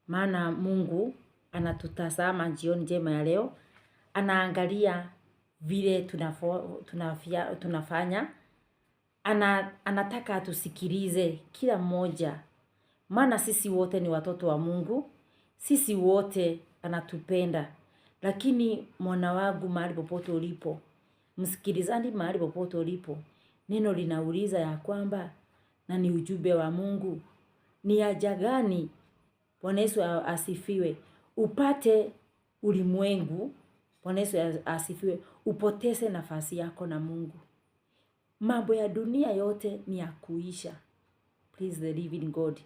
Maana Mungu anatutazama jioni njema ya leo, anaangalia vile tunafanya, anataka atusikilize kila mmoja, maana sisi wote ni watoto wa Mungu, sisi wote anatupenda. Lakini mwana wangu, mahali popote ulipo, msikilizaji, mahali popote ulipo, neno linauliza ya kwamba, na ni ujumbe wa Mungu, ni haja gani? Bwana Yesu asifiwe. Upate ulimwengu, Bwana Yesu asifiwe, upoteze nafasi yako na Mungu. Mambo ya dunia yote ni ya kuisha. Praise the living God.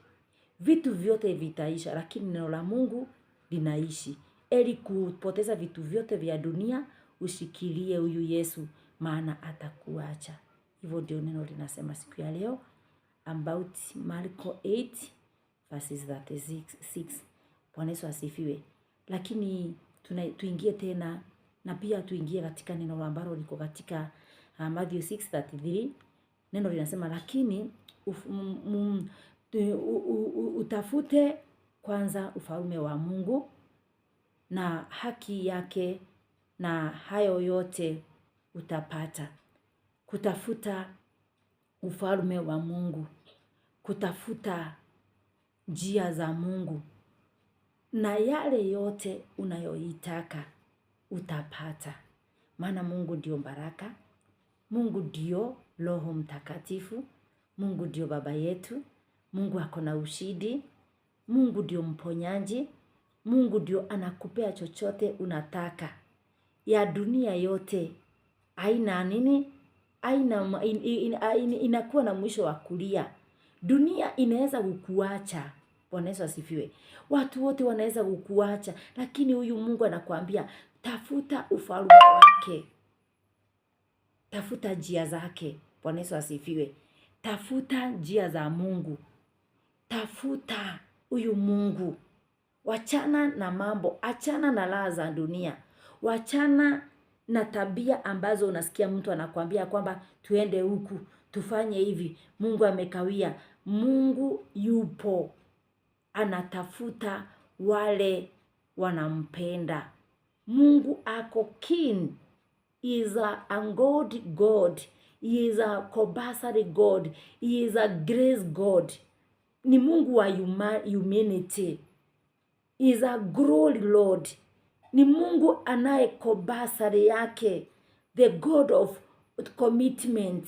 Vitu vyote vitaisha, lakini neno la Mungu linaishi. Eli kupoteza vitu vyote vya dunia, ushikilie huyu Yesu, maana atakuacha. Hivyo ndio neno linasema siku ya leo about Marko 8 verses 36. Bwana Yesu asifiwe. Lakini tuingie tena na pia tuingie katika neno ambalo liko katika Matthew 6:33. Neno linasema lakini utafute kwanza ufalme wa Mungu na haki yake, na hayo yote utapata. Kutafuta ufalme wa Mungu, kutafuta njia za Mungu, na yale yote unayoitaka utapata. Maana Mungu ndio baraka, Mungu ndio Roho Mtakatifu, Mungu ndio baba yetu, Mungu ako na ushindi, Mungu ndio mponyaji, Mungu ndio anakupea chochote unataka. Ya dunia yote haina nini? Haina, inakuwa na mwisho wa kulia. Dunia inaweza kukuacha. Bwana Yesu asifiwe. Watu wote wanaweza kukuacha, lakini huyu Mungu anakuambia tafuta ufalme wake. Tafuta njia zake. Bwana Yesu asifiwe. Tafuta njia za Mungu. Tafuta huyu Mungu. Wachana na mambo, achana na raha za dunia. Wachana na tabia ambazo unasikia mtu anakuambia kwamba tuende huku, tufanye hivi, Mungu amekawia. Mungu yupo, anatafuta wale wanampenda. Mungu ako keen. He is a God God. He is a compassionate God. He is a grace God. Ni Mungu wa humanity. He is a glory Lord. Ni Mungu anaye compassion yake. The God of commitment.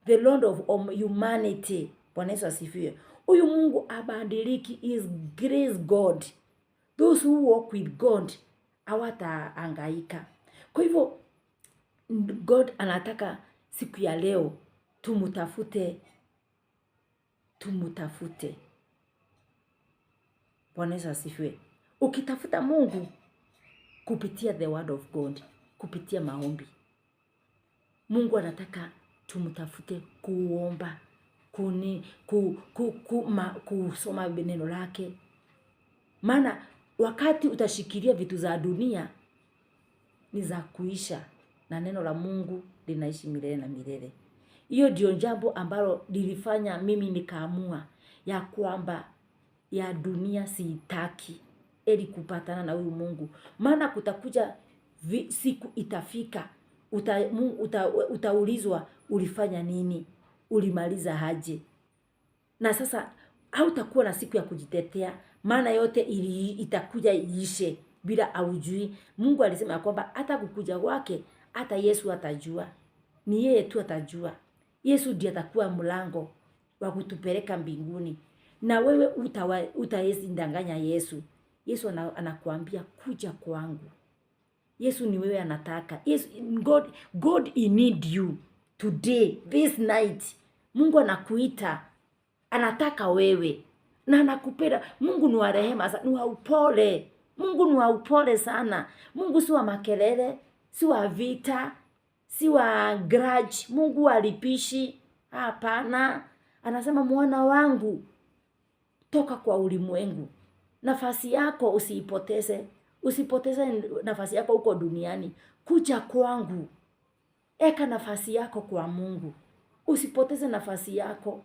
The Lord of humanity. Bwana Yesu asifiwe. Huyu Mungu abadiliki, is grace God. Those who walk with God hawatahangaika. Kwa hivyo God anataka siku ya leo tumutafute, tumutafute. Bwana Yesu asifiwe. Ukitafuta Mungu kupitia the word of God, kupitia maombi. Mungu anataka tumtafute kuomba, kusoma neno lake. Maana wakati utashikilia vitu za dunia ni za kuisha, na neno la Mungu linaishi milele na milele. Hiyo ndio jambo ambalo lilifanya mimi nikaamua ya kwamba ya dunia siitaki, eli kupatana na huyu Mungu. Maana kutakuja siku itafika, utaulizwa ulifanya nini, ulimaliza aje. Na sasa hautakuwa na siku ya kujitetea, maana yote itakuja iishe bila haujui. Mungu alisema kwamba hata kukuja kwake hata Yesu atajua. Ni yeye tu atajua. Yesu ndiye atakuwa mlango wa kutupeleka mbinguni. Na wewe utawezi danganya Yesu. Yesu anakuambia kuja kwangu. Yesu ni wewe anataka. Yesu, God he need you today, this night. Mungu anakuita. Anataka wewe. Na anakupenda. Mungu ni wa rehema, ni wa upole. Mungu ni wa upole sana. Mungu si wa makelele, si wa vita, si wa grudge. Mungu halipishi. Hapana. Anasema mwana wangu, toka kwa ulimwengu. Nafasi yako usiipoteze. Usipoteze nafasi yako huko duniani. Kuja kwangu. Eka nafasi yako kwa Mungu. Usipoteze nafasi yako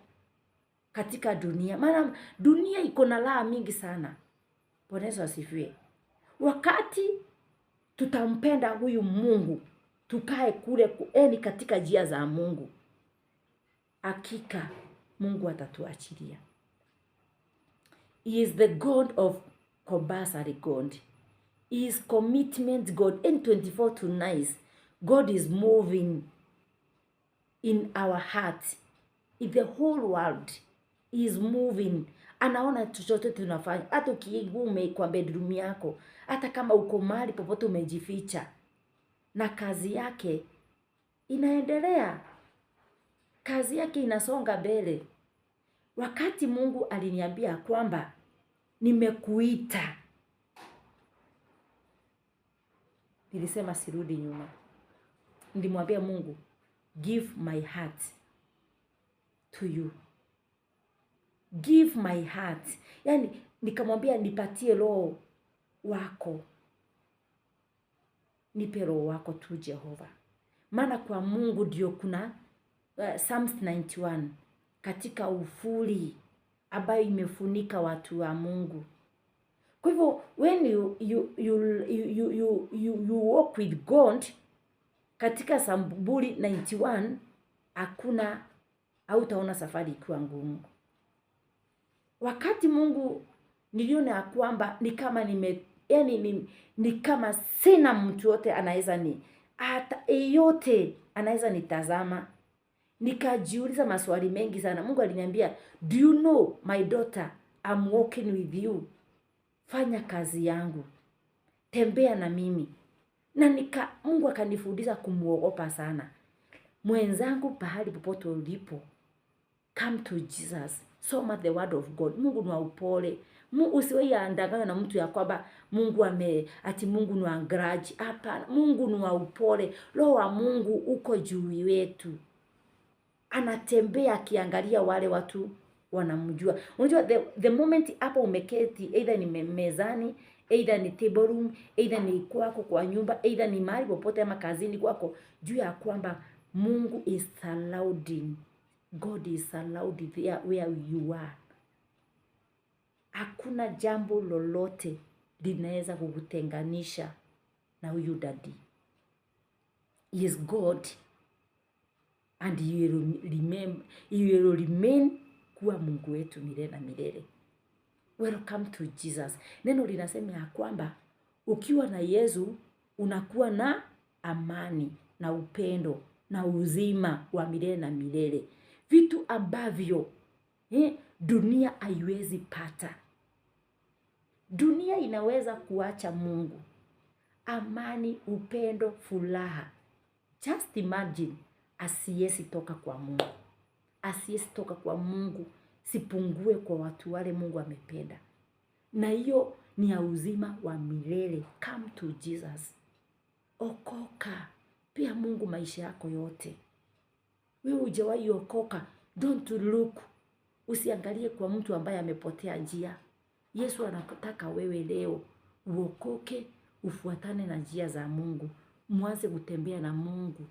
katika dunia. Maana dunia iko na raha mingi sana. Bwana Yesu asifiwe. Wakati tutampenda huyu Mungu, tukae kule kueni katika njia za Mungu, hakika Mungu atatuachilia. He is the God of compulsory God. He is commitment God. In 24 to 9, God is moving in our heart, in the whole world. He is moving. Anaona chochote tunafanya, hata ukiwa kwa bedroom yako, hata kama uko mahali popote umejificha, na kazi yake inaendelea, kazi yake inasonga mbele. Wakati Mungu aliniambia kwamba nimekuita, nilisema sirudi nyuma. Nilimwambia Mungu, give my heart to you, give my heart. Yani nikamwambia nipatie roho wako, nipe roho wako tu Jehova, maana kwa Mungu ndio kuna Psalms 91 katika ufuli ambayo imefunika watu wa Mungu. Kwa hivyo when you walk with God katika Zaburi 91, hakuna, hautaona safari ikiwa ngumu. Wakati Mungu niliona kwamba ni kama ni kama sina mtu yote anaweza ni hata yeyote anaweza nitazama, nikajiuliza maswali mengi sana. Mungu aliniambia, do you know my daughter, I'm walking with you. Fanya kazi yangu, tembea na mimi. Na Mungu akanifundisha kumuogopa sana. Mwenzangu, pahali popote ulipo, come to Jesus. Soma the word of God. Mungu ni wa upole. Mungu usiwahi andanganywa na mtu ya kwamba Mungu ati Mungu ni wa grudge. Hapana, Mungu ni wa upole. Roho wa Mungu uko juu yetu. Anatembea akiangalia wale watu wanamjua. Unajua the moment hapo umeketi, either ni mezani, either ni table room, either ni kwako kwa nyumba, either ni mahali popote ama kazini kwako, juu ya kwamba Mungu is surrounding. God is surrounded there where you are. Hakuna jambo lolote linaweza kukutenganisha na huyu daddy. He is God and he will remain kuwa Mungu wetu milele na milele. Welcome to Jesus. Neno linasema ya kwamba ukiwa na Yesu unakuwa na amani na upendo na uzima wa milele na milele. Vitu ambavyo dunia haiwezi pata. Dunia inaweza kuacha Mungu. Amani, upendo, furaha. Just imagine asiyesi toka kwa Mungu. Asiyesi toka kwa Mungu, sipungue kwa watu wale Mungu amependa. Na hiyo ni ya uzima wa milele. Come to Jesus. Okoka. Pia Mungu maisha yako yote. Wewe hujawahi okoka, don't look. Usiangalie kwa mtu ambaye amepotea njia. Yesu anataka wewe leo uokoke, ufuatane na njia za Mungu. Mwanze kutembea na Mungu.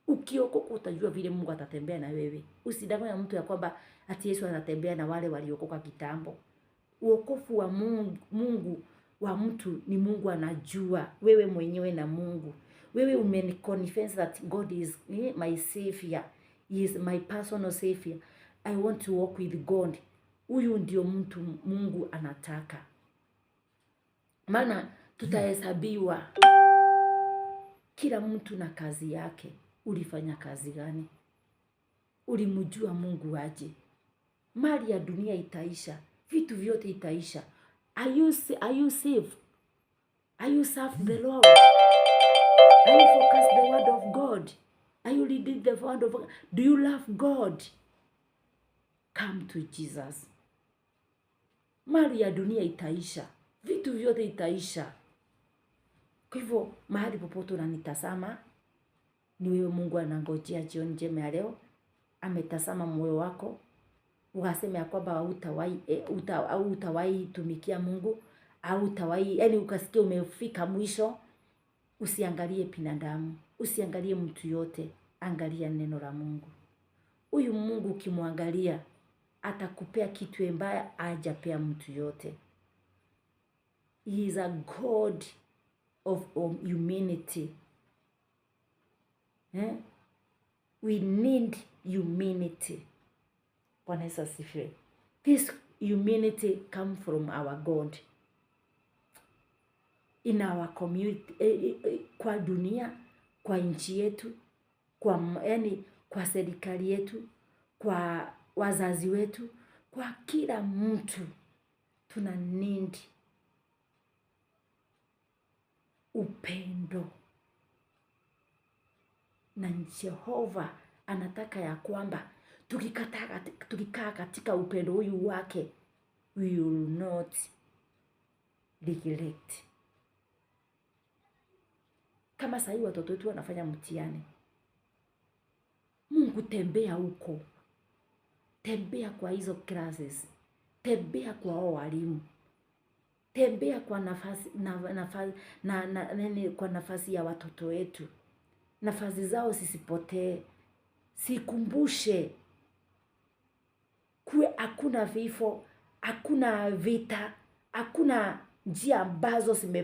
Ukiokoka utajua vile Mungu atatembea na wewe. Usidanganywe na mtu ya kwamba ati Yesu anatembea na wale waliokoka kitambo. Uokofu wa Mungu wa mtu ni Mungu anajua, wewe mwenyewe na Mungu. Wewe umeniconfess that God is my savior. He is my personal savior. I want to walk with God. Huyu ndio mtu Mungu anataka. Maana tutahesabiwa kila mtu na kazi yake. Ulifanya kazi gani? Ulimjua Mungu aje? Mali ya dunia itaisha, vitu vyote itaisha. Are you safe? Are you serve the Lord? Are you focus the word of God? Are you reading the word of God? Do you love God? Come to Jesus. Mali ya dunia itaisha, vitu vyote itaisha. Kwa hivyo mahali popote unanitazama, ni wewe Mungu anangojea jioni njema ya leo. Ametazama moyo wako, ukasema ya kwamba hautawahi tumikia Mungu, hautawahi, yani ukasikia umefika mwisho. Usiangalie binadamu, usiangalie mtu yote, angalia neno la Mungu. Huyu Mungu ukimwangalia atakupea kitu mbaya hajapea mtu yote. He is a God of humanity. Eh? We need humanity. Bwana Yesu asifiwe. This humanity come from our God. In our community, kwa dunia, kwa nchi yetu, kwa yani, kwa serikali yetu, kwa wazazi wetu, kwa kila mtu tuna need upendo, na Jehova anataka ya kwamba tukikaa katika upendo huyu wake, we will not neglect. Kama sahii watoto wetu wanafanya mtihani, Mungu tembea huko, tembea kwa hizo classes, tembea kwa hao walimu, tembea kwa nafasi, na, nafasi, na, na, nini, kwa nafasi ya watoto wetu, nafasi zao zisipotee, sikumbushe kuwe hakuna vifo, hakuna vita, hakuna njia ambazo zime